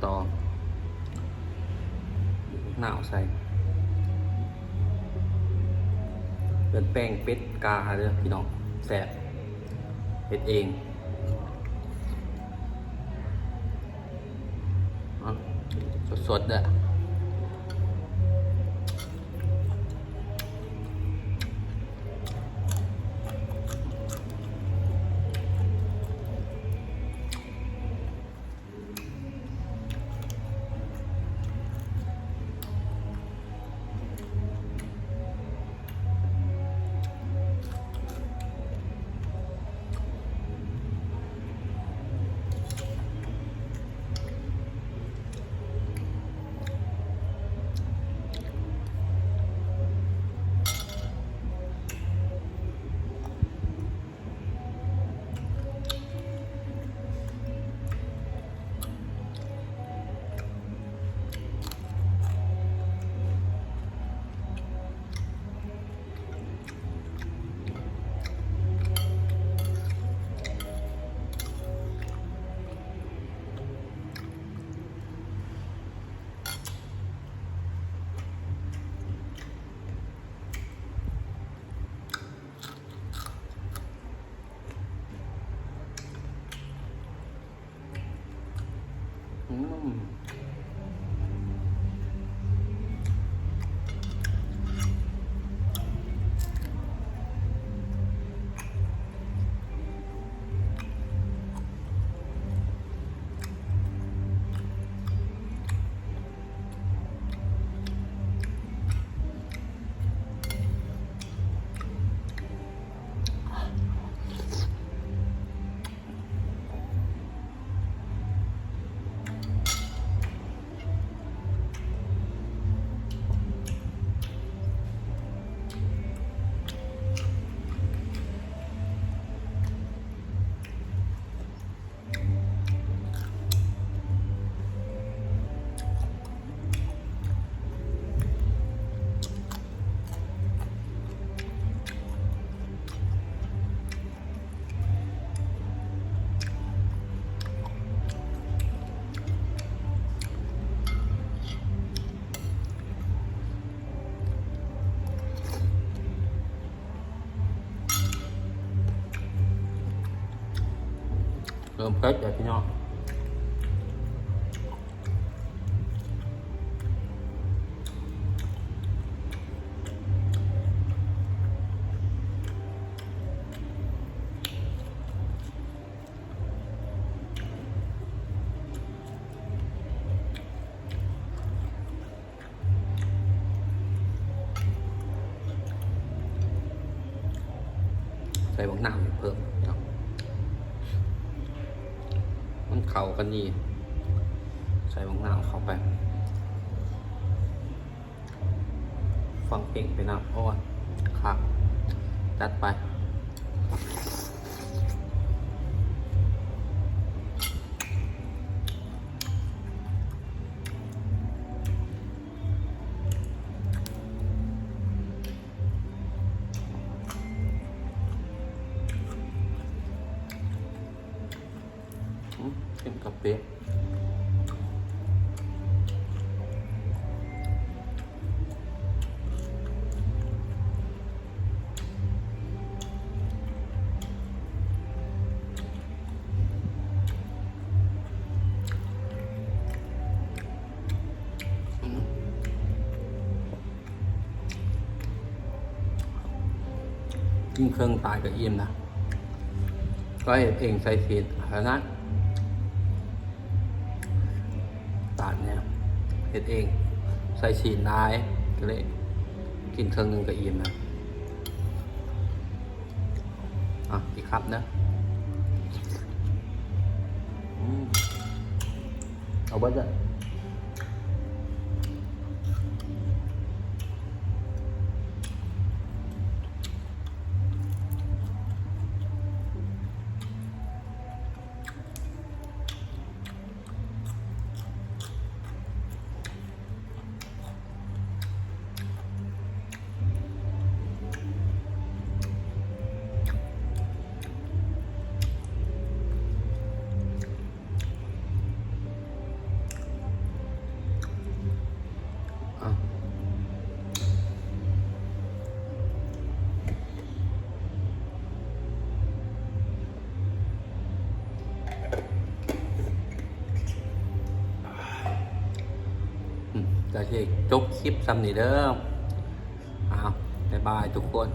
ຕໍ່ ໜາວໃສ່ ເປັນແປ້ງເປັດກາເດີພີ່ນ້ອງ ແຊບ ເຮັດເອງ ເອົາ ສົດໆເດີ. ອືມ. ເລີ່ມເຜັດແລ້ວພີ່ນ້ອງ. ໃສ່ບັກນາວອີກເພີ່ມເນາະ ມັນເຂົ້າກັນດີ ໃສ່ບັກນາວເຂົ້າໄປ. ຟັງເພງໄປນຳ ໂອ້ຍ ຄັກ ຈັດໄປ. ອືມ ເຂັ້ມກັບເປັດ. ກິນເຄິ່ງປາຍກໍອີ່ມນະ ກໍເຮັດເອງໃສ່ຊີ້ນຫັ້ນນະ ຕາດນີ້ເຮັດເອງໃສ່ຊີ້ນຫຼາຍ ກໍເລີຍກິນເຄິ່ງໜຶ່ງກໍອີ່ມນະ. ອ່ະ ອີກຄຳເດີ ອືມ ເອົາເບິດເດີ. ອ ກໍຊິຈົບຄລິບສ່ຳນີ້ເດີ. ອ້າວ ບາຍບາຍທຸກຄົນ.